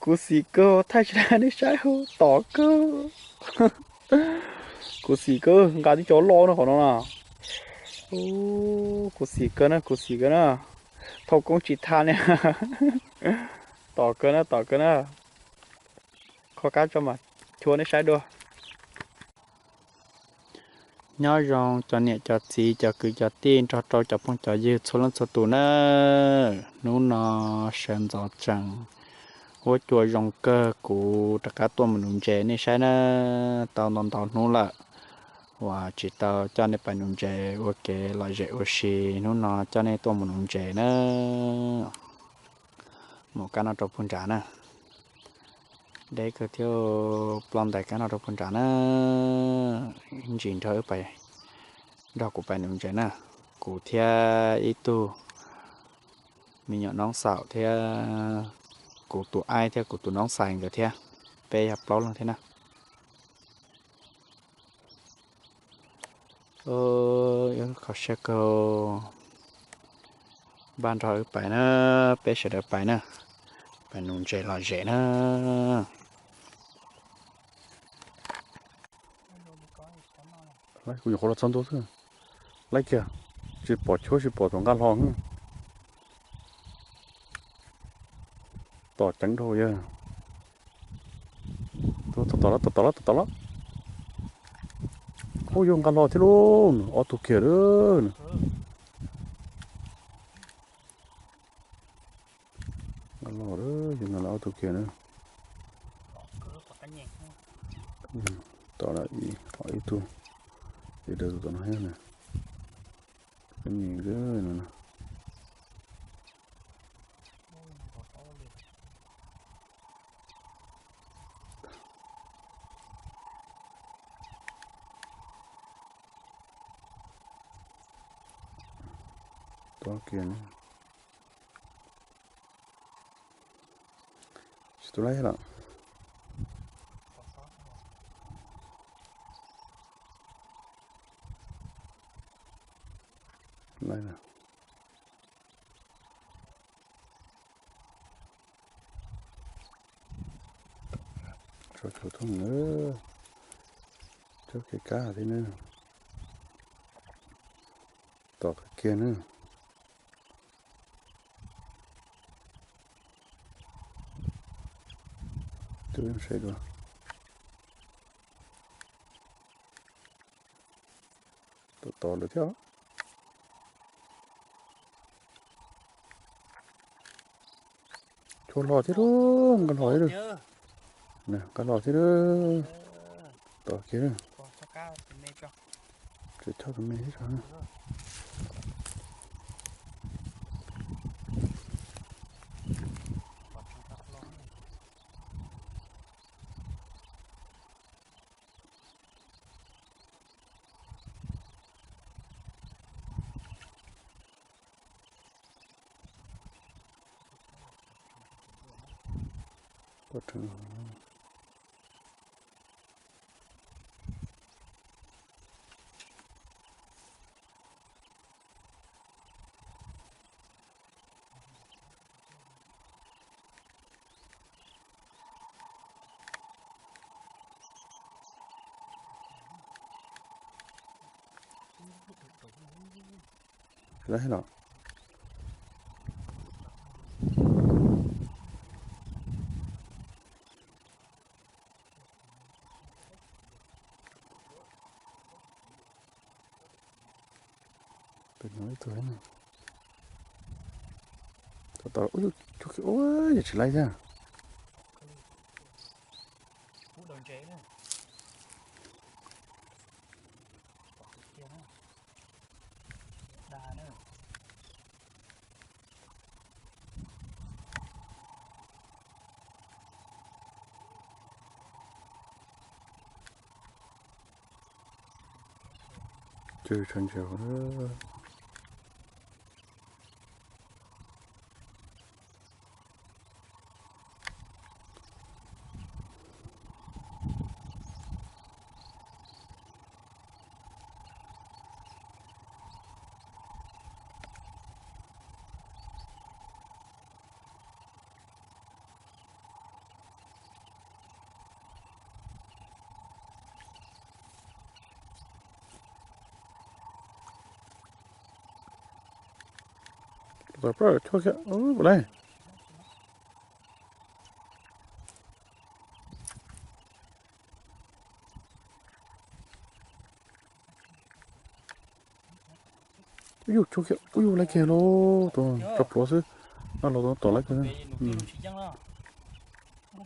Khuv xim kawg, thaij tsis tau nej saib, tom kawg. Khuv xim kawg, nqa tib co loj no qhov no na. Khuv xim kawg na, khuv xim kawg na. Thauj koob tsis tha ne. Tom kawg na, tom kawg na. Kho kab tso mas, chua nej saib dua. Nyob zoo cov niam cov txiv cov kwv cov tij nrog rau cov phooj cov ywg txhua leej txhua tus na. Hnub no sawv ntxov tsees, huab cua zoo kawg, kuv rov qab tuaj mus nuv ntses nej saib na. Tau ntau ntau hnub lawm uas tsis tau coj nej pais nuv ntses ua kev lom zem ua si, hnub no coj nej tuaj mus nuv ntses na. Mus kab no rau puag nrad na. Deb kawg thiab, ploj ntais kab no rau puag nrad na. Ntsis nrog wb pais, nrog kuv pais nuv ntses na. Kuv thiab ib tug me nyuam noob xaum thiab kuv tus aib thiab kuv tus noob xais nkawd thiab, peb yog plaub leeg thiab na. Kho siab kawg, npaj nrog wb pais na, peb sawv daws pais na, pais nuv ntses lom zem na. Kuv nyuam qhuav los txog ntua xwb, laib kiag, tsis pom tshuab tsis pom tus nqaj hlo. Tom ceev dhau yog. Tom tom los, tom tom los, tom tom los. Ub, yog nqaj hlo thiab lauj, ob tug kiag lawm. Nqaj hlo lawm, yog no ob tug kiag na. Tom ib tug, ces daws tus tom no thiab na. Kab nyem no. Tod kiag na. Tsis tu laib los. Laib na. Tso tshuav thooj na. Tsob kev kab thiab na. Tom kiag na. Saib dua. Tom tom lawm thiab. Tshuav hlo thiab lauj, nqaj hlo thiab lauj. Nqaj hlo thiab lauj. Tom kiag lauj. Tseem choj tus me thiab tso. Pov rheev. Lawm los. Pem no ib tug na. Tom tom, ub, yog tsis laib thiab. Tsw tshav ntseg. Ntxawm plab chua kiag ua li. Ub yug, ub yug, laiv kiag lauj, tus tso pluav xwb. Noj los tom laiv kiag.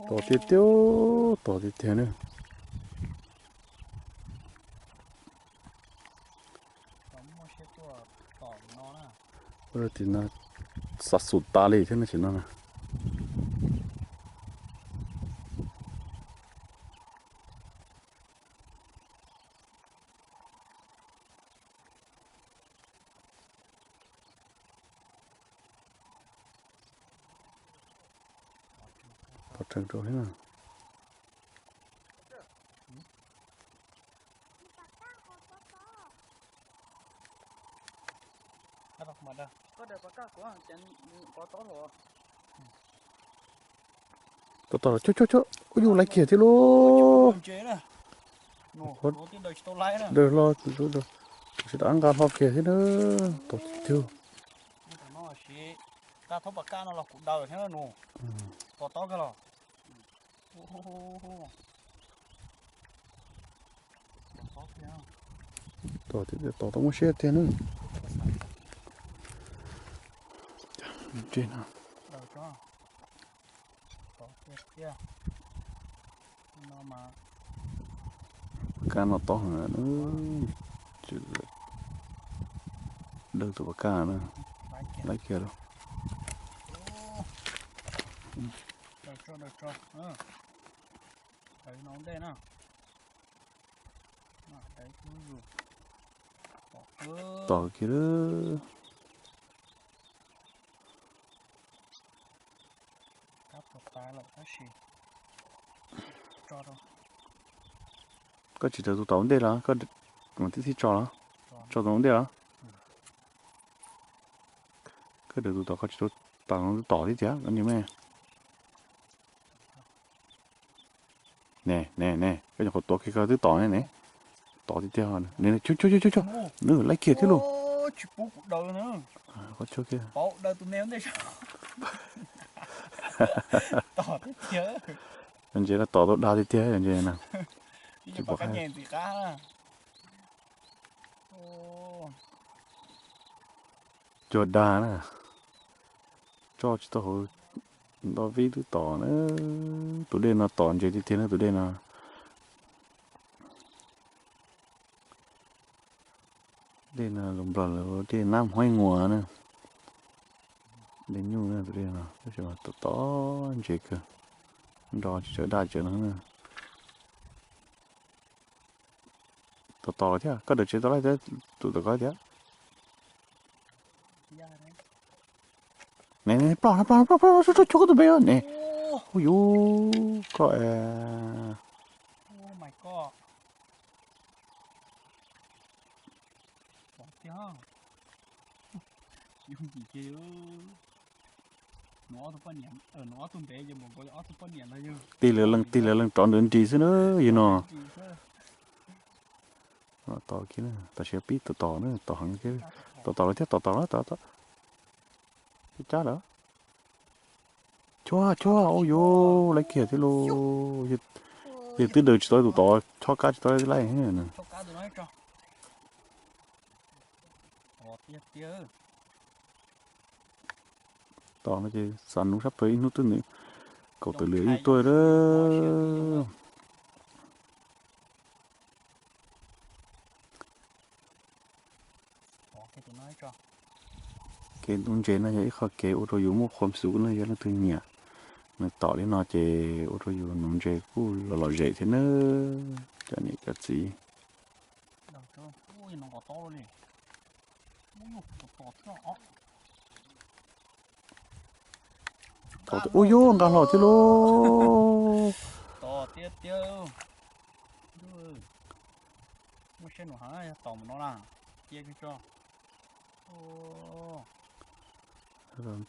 Tom tiag tiag, tom tiag tiag na. Tim no xav xum tas li thiab no, tim no na. Pov tseg rau thiab na. Tom tom, cuab cuab cuab, ub yug, laiv kiag thiab lauj. Daws hlo, sawv daws nqa hlo kiag thiab na. Tom tiag tiag. Tom, tom tau muaj siab tiag na. Kab no tob heev na. Dawb tus pov kab na. Laiv kiag lauj. Tom kiag lawm. Koj tsis daws tus tom ua ntej los? Koj mus tib txhij tso los? Tso tus ua ntej los? Koj daws tus tom, koj tsis tau tom, tom tib tiag koj niag me. Ne ne ne, koj nyuam qhuav tuav kiag koj twb tom ne ne. Tom tiag tiag ne. Cuab cuab cuab cuab, nws laiv kiag thiab lauj. Ntses no tom tau dag tiag tiag ntses na. Cuag dag na. Tso tsis tau hauv, nto vib twb tom na. Tus dej no tom ntses tiag tiag na tus dej no. Dej no los nplog lawv dej Nab Huaib Nguas na. Dej nyuj na tus dej no, tab sis mas tom tom ntses kawg. Nrov tsis tshua dag tshua no na. Tom tom lawm thiab, koj daws tsev tau lawm thiab, tus tom koj thiab. Ne ne, ploj ploj ploj ploj, cuab koj tus npe ne. Ub yus, koj es. Tig lawv leej tig lawv leej rov ntawd nris xwb na yog no. Tom kiag, tam sim pib tom tom na, tom heev thiab, tom tom lawm thiab, tom tom lawm, tom tom. Cab lawm. Cuag cuag, ub yus, laiv kiag thiab lauj. Yog twb daws tsis tau tus tom, chob kab tsis tau laij. Tom no ces xav nuv sab pawg ib hnub twg nws kaum tawm lwm yeej tuaj lawm. Kev nuv ntses no yog ib qho kev ua rau yus muaj khuam xub na, yog leej twg nyiam. Nws tom li no ces ua rau yus nuv ntses kuj los lom zem thiab nawb cov niam cov txiv. Ub yus, nqa hlo thiab lauj.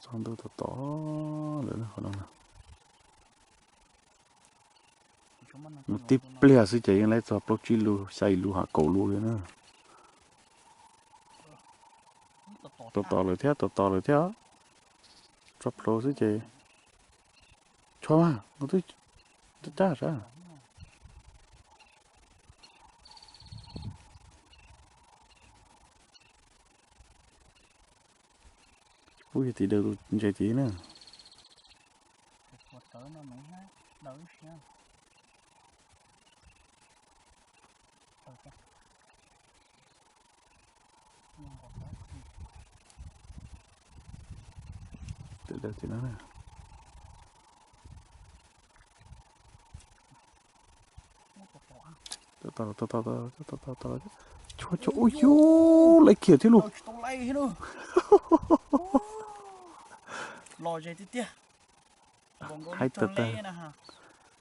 Txog ntuj tom tom lawm qhov no. Mus tib pliag xwb ces yeej laib txog plaub tsib lub, xya lub, ha kaum lub li na. Tom tom lawm thiab, tom tom lawm thiab. Tso plaub xwb ces tso mas, nws twb cab sab. Ub, yog tim daws tus ntses tid na. Tim daws tim no na. Tau, tau, tau, tau, tau, tau, tau, tau. Chua, chua, ub yus, laiv kiag thiab lauj. Los ze tiag tiag. Haib tag tag.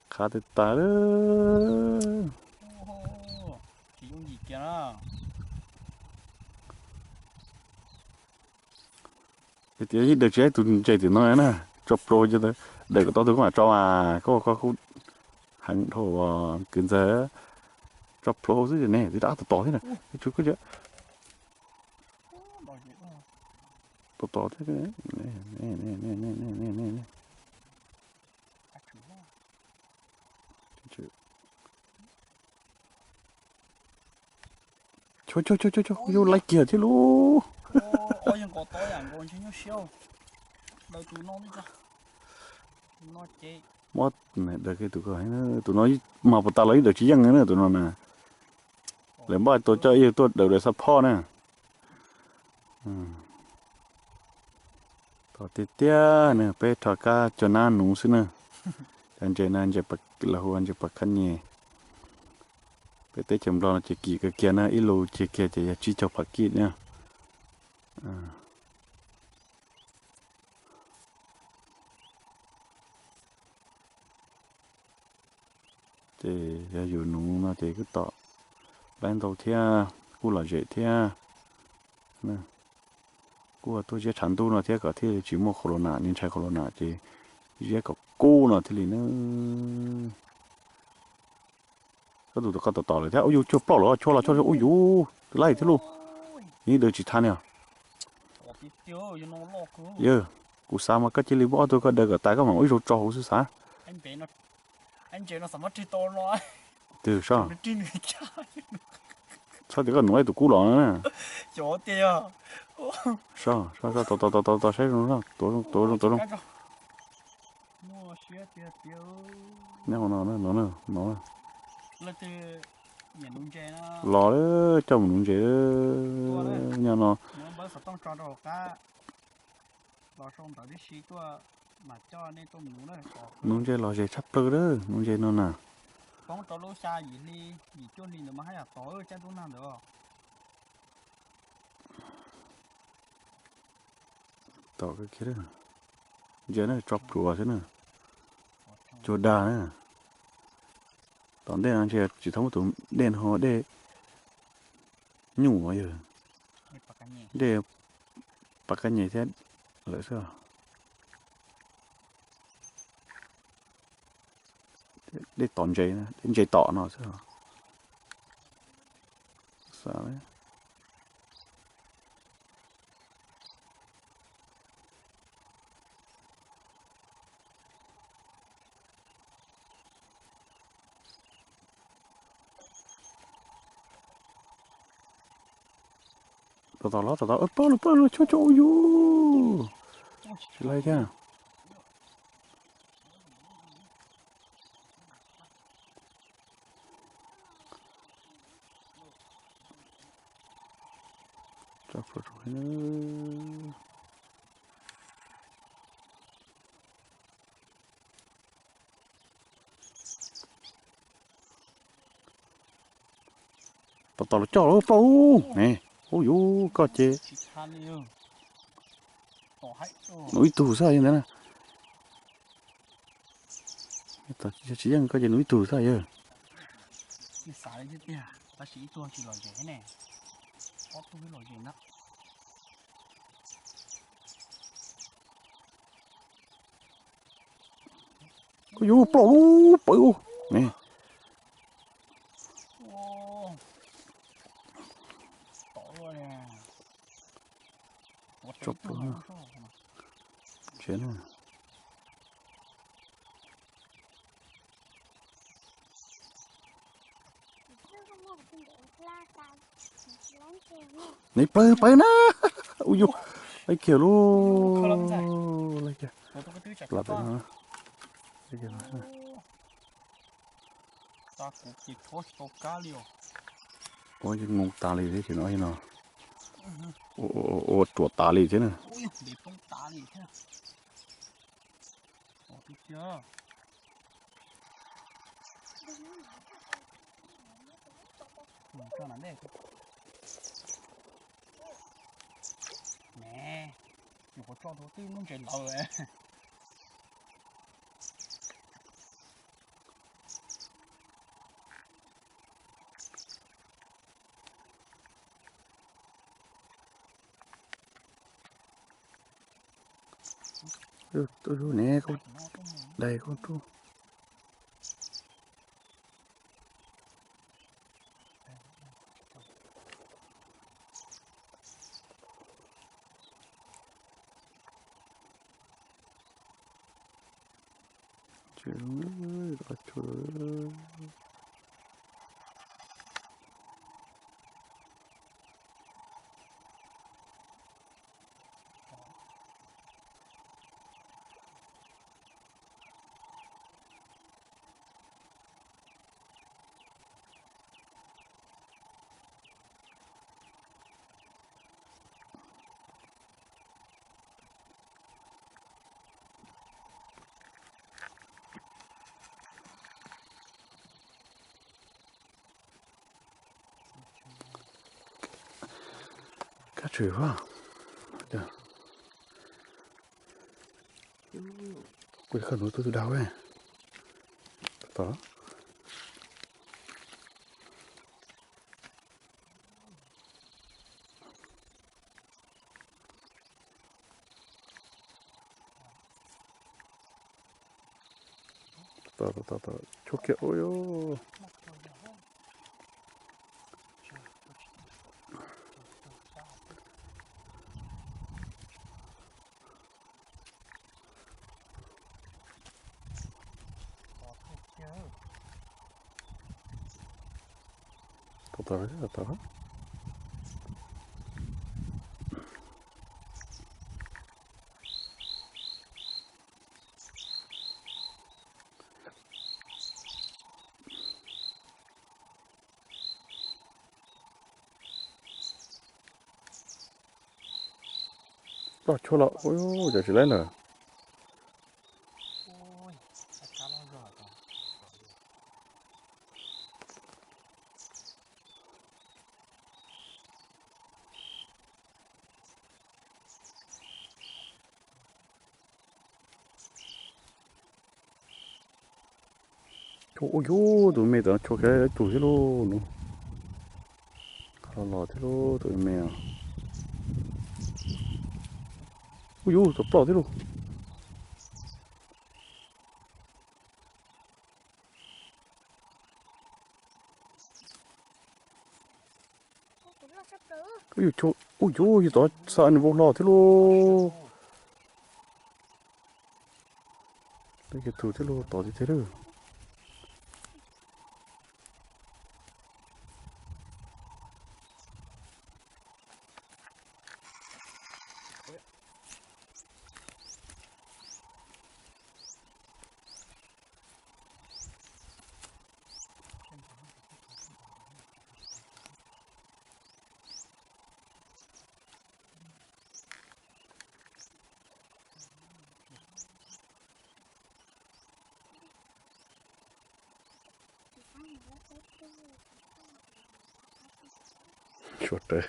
Qhav tag tag lawm. Tsis yooj yim kiag na. Tias yeej daws tsis ib tus ntses tim no na, tso plaub, daws kom tau tus koj mam tso mas, koj koj kuj heev dhau kwv ntxawg. Tso plaub xwb ne, twb dab tos tos thiab na. Tsum koj tos tos thiab. Chua, chua, chua, chua, chua, yus laiv kiag thiab lauj. Muab daws kiag tus ko, tus no mas puas tas los ib daws tsis yeej na tus no na. Lawv npaj tau coj ib yawg tuaj daws daws xab phoj na. Tos tiag tiag na, peb rho kab cog nab nuv xwb na. Cov ntses no ntses, lawv hu ua ntses pas khab nyes. Peb teb chaws Nplog no ces kim kawg kiag na, ib lus ceg kiag ces yog tsib caug phav kij na. Ces yog yus nuv no ces kuj tom laib ntau thiab, kuj lom zem thiab. Kuj tuaj ziab tshav ntuj no thiab kom thiaj tsis muaj corona, ntshai corona ces ziab kom kub no thiaj li na. Koj tus koj tom tom lawm thiab, ub yus, cuag plaub lawm, cuag los cuag, ub yus, laij thiab lauj. Ib daws tsis thaj ne. Yawg, kuv xav mas koj cia li muab ob tug koj daws kom tas koj mam ua ib zaug tso hauv xwb xav. Twb so, txhob tias koj nuv ib tus kub los na. So, so, so, tos tos tos tos saib zoo, tuav zoo tuav zoo. Nyob hauv no, no, no. Los coj mus nuv ntses nyob no. Nuv ntses los ze tshaj plaws lawm, nuv ntses no na. Tom kiag, ntsia na, tso pluav xwb na. Cuag dag na. Tom ntej no ntsia tsis tau muaj tus dej no, dej nyuj yog dej pas kab nyem thiab lawm xwb. Dej tom ntses, dej ntses tom no xwb. Tom tom los tom tom, pab los pab los, cuag cuag, ub yus, tsis laij thiab. Tom tom los coj los plaub ne. Ub yus, koj ces nuv ib tug xwb yog ntawd na. Tsis yeej, koj ces nuv ib tug xwb yog. Ub yus, plaub pawv ub ne. Tso plaub, Thiab na. Neb plawg plawg na. Ui yus, laij kiag lub, laij kiag. Lam pem no. Ua yeej moo tas li thiab ces no no. Ua ruam tas li thiab na. Ne, nyuam qhuav tso rau twb muab ntses lawv. Tus ne koj dai koj rub. Kab tshwm hab. Kuv khaws nuv tug twg dag. Tom. Tom tom tom, tshuab kiag ua. Tom tom tom. Loj tshuab los ua cas tsis laib lawm. Ua yus, tus me tom tshuab kiag ib tug thiab lauj no. Los los thiab lauj tus me. Ua yus, tom plaub thiab lauj. Ua yus, yus tov xa nws vau hlo thiab lauj. Tus thiab lauj, tov tiag tiag lauj. Suav rawv.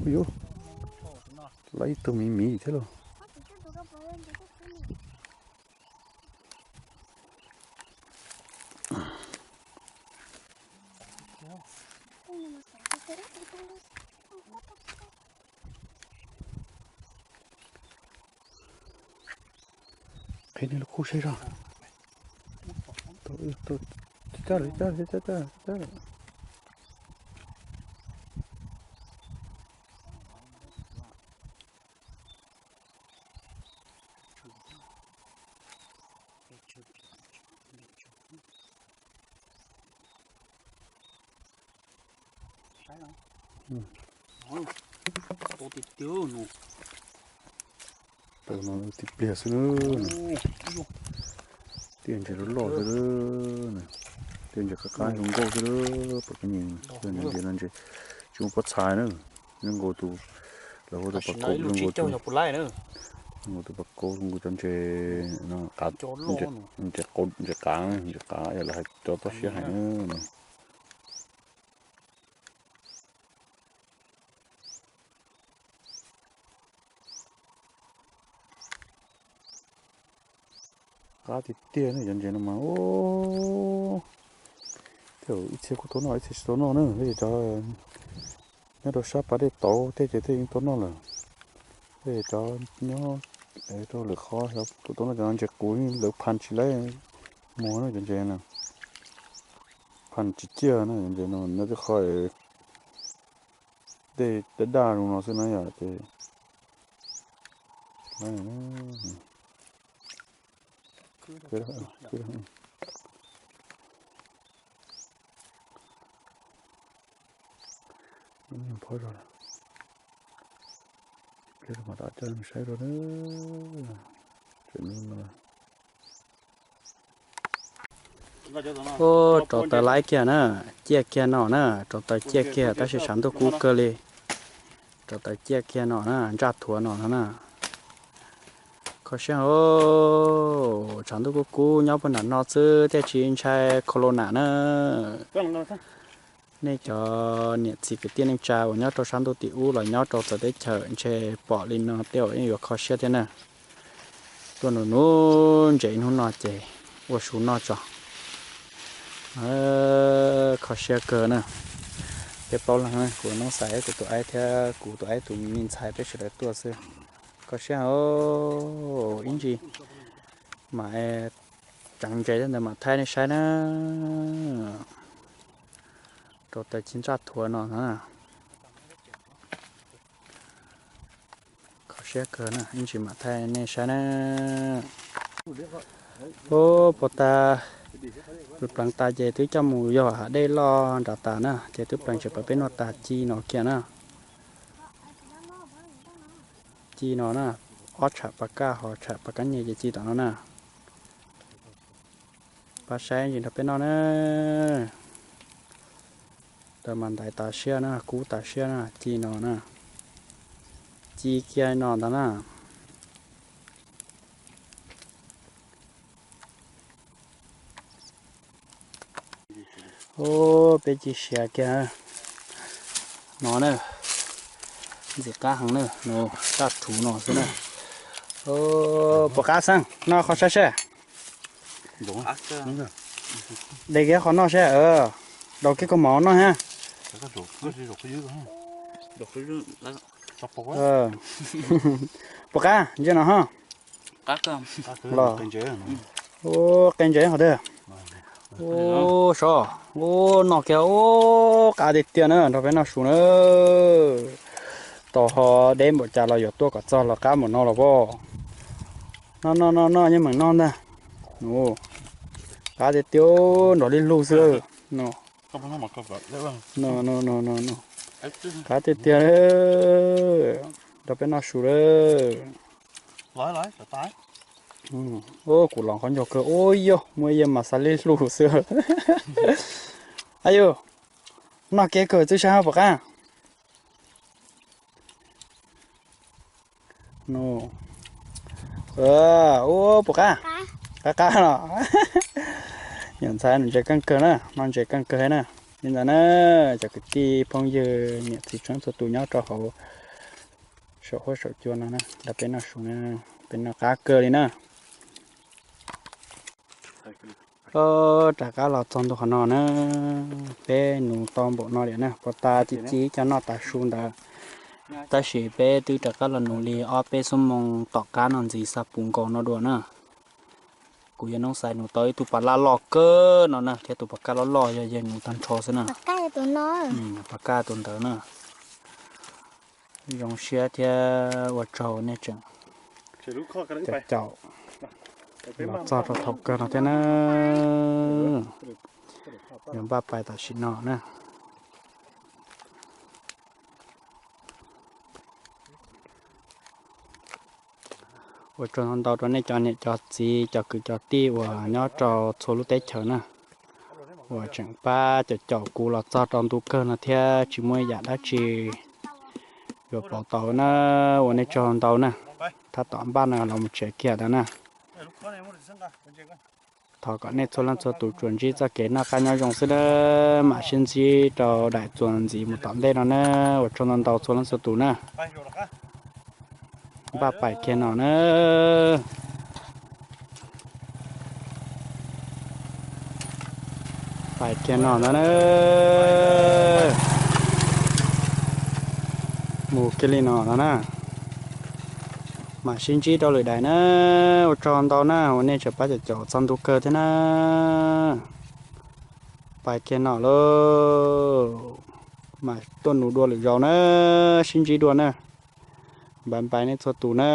Ua yus, lawv ib tug miv miv thiab lauj. Qhia nws lub khuj saib zog. Tau, tau, Coj lawm, coj lawm, coj, coj, coj lawm. Tus no tib pliag xwb na. Tiaj ntses loj loj xwb na. Tiaj ntses qab qab zoo nkauj xwb na. Pom koj nyeem, tiaj ntses no ntses tsis muaj pob txha na. Zoo nkaus tus, lawv hu tus pas kauv zoo nkaus, zoo nkaus tus pas kauv zoo nkaus cov ntses no, ntses qav, ntses qav, ntses qav yog lawv hais cov toj siab hais na. Qab tiag tiag ne, cov ntses no mas, ib txhia kuj tau noj, ib txhia tsis tau noj na. Cov nyob rau sab pas dej tauv tej ces tej yeej tau noj lawm. Tej cov nyob rau lwm qhov xyov puas tau noj, cov ntses qus lawv phaj tsis laib muag na, cov ntses no phaj tsis ciaj na, cov ntses no nyob tej qhov dej daj daj zoo no xwb na yom, ces phob zog, ib pliag mam rov coj saib dua na. Ub, rauv taws laib kiag na, ciaj kiag no na, rauv taws ciaj kiag tab sis tshav ntuj kub kawg li. Rauv taws ciaj kiag no na, ntsaj thuav no no na. Kho siab os, tshav ntuj kub kub nyob puag nram no xwb thiaj tsis ntshai corona na. Nej cov niam txiv kwv tij neej tsa uas nyob rau sab ntuj tim ub los nyob rau txawv teb chaws ntshe pom li no tej zaum yeej yuav kho siab thiab na. Tuaj nuv nuv ntses ib hnub no ces ua su noj tso. Kho siab kawg na. Peb paub leej, kuv noob xais kuv tus aib thiab kuv tus aib tus me ntxhais peb sawv daws tuaj xwb. Kho siab os, ib ntsis mam tseev ntses thiab ntawd mam thaij nej saib na. Rauv taws ci ntsaj thuav no na. Kho siab kawg na, ib ntsis mam thaij nej saib na. Ub, puas tas, twb pleev tas ces twb coj mus yog hav dej loj nram tas na, ces twb pleev tseem pab peb noj tas ci no kiag na. Ci no na, ob tsham pas kaj ho tsham pas kaj nyeg ces ci tom no na. Pab saib ntsis nrog peb noj na. Taws mas ntaiv tas siab na, kub tas siab na, ci no na. Ci kiag no ntag na. Ub, peb ci siav kiag no na. Ntxim qab heev na, no, taj rhuv no xwb na. Puas qab xeeb, noj qhov saib seb. De kiag qhov noj seb, daus kiag kaus mom noj ha. Puas qab, ntsia no ho. Los, ub, qe ntses qhov twg. Ub, sov, ub, noj kiag, ub, qab tiag tiag na, nrog peb noj su na. Tos ho deb npaum cas los yuav tuaj kom txog los qab npaum no los pob. Noj noj noj noj, yeej meem noj ntag. Qab tiag tiag, nrog li lug xwb. Qab tiag tiag, nrog peb noj su lawm. Ub, kuv los qhov ncauj kawg, ub yog muaj ib yam mas xav li lug xwb. Ayu, noj kiag kawg txwb sab puas qab. Ub, puas qab? Qab qab los. Nyuam ntxhais noj ntses keej kawg na, noj ntses keej kawg na. Li ntawd na, cov kwv tij phooj ywg niam txiv txhua txhua tus nyob rau hauv saum huab saum cua no na, nrog peb noj su na, peb noj qab kawg li na. Rov qab los txog ntua qhov no na, peb nuv tau npaum no lawm na, puas tas ci ci cov noj tas su ntawd. Tab sis peb twb rov qab los nuv li ob peb xuab moos tom qab no ntxiv xa puv nkaus no dua na. Kuv yawg Noob Xais nws tau ib tug pas laj loj kawg no na, thiab tus pas kaj loj loj yog yawg nws tag nrho xwb na. Pas kaj tus ntawd na. Zoo siab thiab ua tsaug nej tseem caum caum los txog rau thaum kawg no thiab na. Yuav npaj pais tam sim no na. Ua tsaug ntau ntau rau nej cov niam cov txiv cov kwv cov tij uas nyob rau txhua lub teb chaws na, uas tseem pab caum caum kuv los txog rau ntu kawg no thiab tsis muaj yam dab tsi yuav pauv tau na. Ua nej tsaug ntau na. Thab tom npaj no los mus tsev kiag ntawd na. Thov kom nej txhua leej txhua tus tsuas ntsib txoj kev noj qab nyob zoo xwb na. Mam sib ntsib rau daim txuas ntxiv mus tom ntej no na. Ua tsaug ntau ntau txhua leej txhua tus na. Npaj pais kiag no na. Pais kiag no ntag na. Mus kiag li no no na. Mam sib ntsib rau lwm daim na. Ua tsaug ntau na uas nej tseem pab caum caum txog ntu kawg thiab na. Pais kiag no lauj. Mam tuaj nug dua lwm zaus na. Sib ntsib dua na. Npaj npaj nej txhua tus na.